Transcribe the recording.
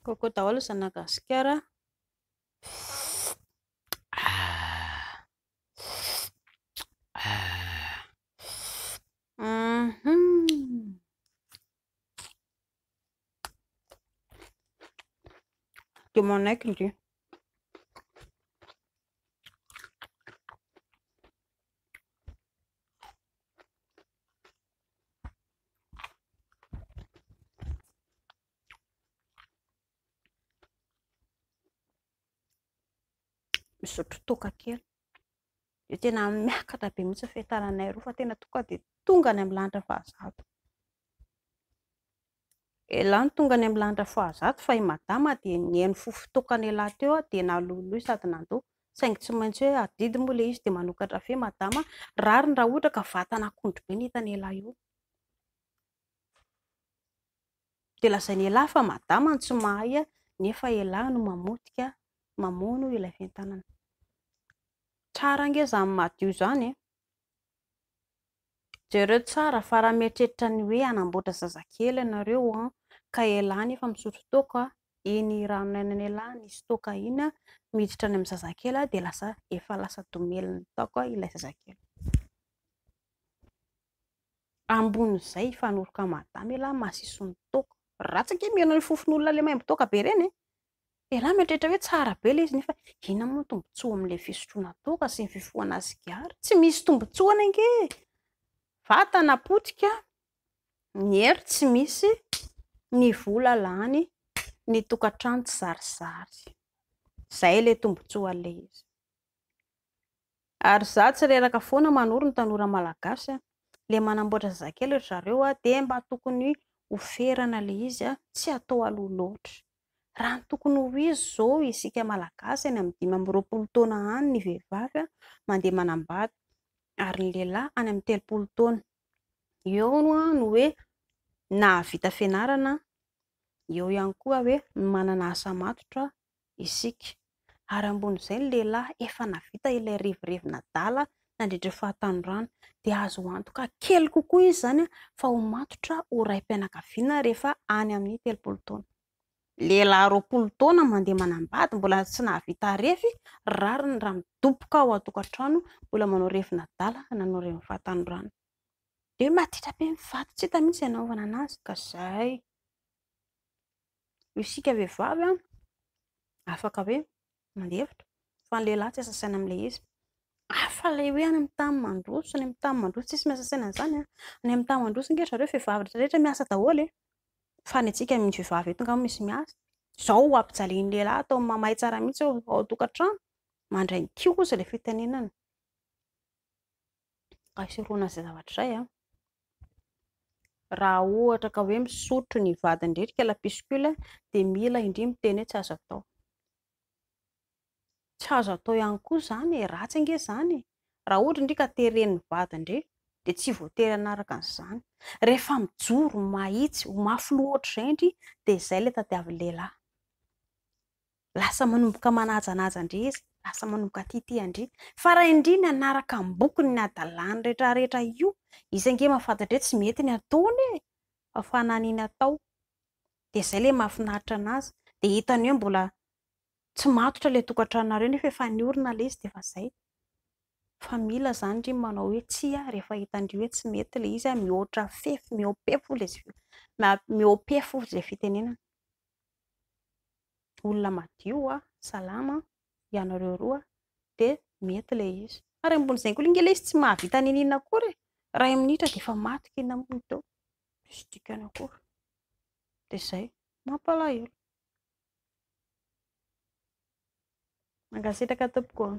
Coucou daholo zanak'i Gasikara. Dia manaiky ndry. Misotro toaka kely. Dia tena miakatra be mihitsy ny fitananay roa fa tena tonga dia tonga any amin'ny lanitra fahazato. Elah no tonga any amin'ny lanitra fahazato fa i madama dia nihaino fofon-toakan'elah teo aho dia naloiloy sady nandoa. Saingy tsy maintsy hoe adidy moa ilay izy dia manokatra fe madama. Rariny raha ohatra ka vatana akondro be no hitan'elah eo. Dia lazain'elah fa madama no tsy mahay nefa elah no mamotika, mamono ilay fientanana. Tsara ange izany madio izany e! Jereo tsara fa raha mieritreritra ny hoe hanamboatra zazakely ianareo an, ka elah nefa misotro toaka, iny ranon'ainan'elah nisy toaka iny an, miditra any amin'ny zazakely dia lasa efa lasa domelin'ny toaka ilay zazakely. Ambonin'izay hifanoroka madama elah masiso ny toaka. Ratsy ange mihaino ny fofon'olona ilay maimbo toaka be ireny e! Ialahy mieritreritra hoe tsara be ilay izy nefa inona moa ny tombontsoa amin'ilay fisotroana toaka sy ny fifohana sigara? Tsy misy tombontsoany ange e! Vatana potika, ny hery tsy misy, ny vola lany, ny tokantrano tsy zarizary. Izay ilay tombontsoan'ilay izy. Ary izaho tsy reraka foana manoro ny tanora malagasy a! Ilay manamboatra zazakely ry zareo a, dia mba tokony ho ferana ilay izy a, tsy atao aloha loatra. Raha ny tokony ho izy izao isika malagasy any amin'ny 25 taona any ny vehivavy a, mandeha manambady ary ny lehilahy any amin'ny 30 taona. Eo no hoe nahavita fianarana, eo ihany koa hoe manana asa matotra isika. Ary ambonin'izay ny lehilahy efa nahavita ilay revirevin'adala nandritra ny fahatanorana dia azo antoka kely kokoa izy izany fa ho matotra ho raim-pianakaviana rehefa any amin'ny 30 taona. Lehilahy 20 taona mandeha manambady mbola tsy nahavita refy, rariny raha midoboka ao an-tokantrano mbola manao revin'adala nanao revin'ny fahatanorana. Dia hoe maditra be ny vato tsy hita mihitsy izay nanaovana anazy ka izay. Isika vehivavy an, afaka hoe mandefitra fa ny lehilahy tsy asa saina amin'ilay izy. Hafa ilay hoe any amin'ny tany mandroso, any amin'ny tany mandroso tsisy miasa saina an'izany an. Any amin'ny tany mandroso ange ry zareo vehivavy rehetra rehetra miasa daholo e. Fa ny antsika ny vehivavy eto angamba misy miasa. Izao ampijalian'ny lehilahy atao mamay tsara mihitsy ao an-tokantrano. Mandray ny kiho hozy ilay fitenenana. Ka hisorohana izay zavatra izay an. Raha ohatra ka hoe misotro ny vadin-dririka la piscule dia mila indry miteny hoe tsy azo atao. Tsy azo atao ihany koa izany e, ratsy ange izany e. Raha ohatra ndry ka teren'ny vadin-dry dia tsy voatery hanaraka an'izany. Rehefa mijoro, mahitsy, ho mafy loha ohatr'izay ndry dia izay ilay tadiavin'ny lehilahy. Lasa manomboka manajanaja an-dry izy, lasa manomboka tiatia an-dry. Fa raha indry ny hanaraka am-bokony ny hadalany rehetrarehetra io, izy ange mahafantatra hoe tsy mety ny ataony e, fa fananiny atao. Dia izay ilay mahafinaritra an'azy. Dia hitany hoe mbola tsy matotra ilay tokantranonareo nefa efa niorina ilay izy dia efa izay. Fa mila izany ndry manao hoe tsia rehefa hitan-dry hoe tsy mety ilay izy, mihoatra fefy, mihoa-pefy hoy ilay mihoa-pefy hoy ilay fitenenana. Olona madio, salama ianareo roa dia mety ilay izy. Ary ambonin'izay koa ange ilay izy tsy mahavita n'inon'inona akory e. Iray minitra dia efa maty k'inona moa no teo. Tsisy dikany akory. Dia izay. Mampalahelo. Mankasitraka tompoko.